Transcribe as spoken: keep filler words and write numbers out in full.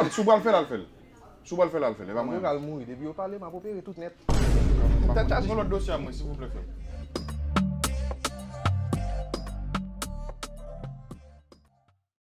pral, si w pral fè l, al fè l. Si w pral fè l, al fè l. E pa mwen. Antouka, l mouri. Depi yo pale, m ap opere tout nèt. Pran lòt dosye a mwen, silvouplè, frè m.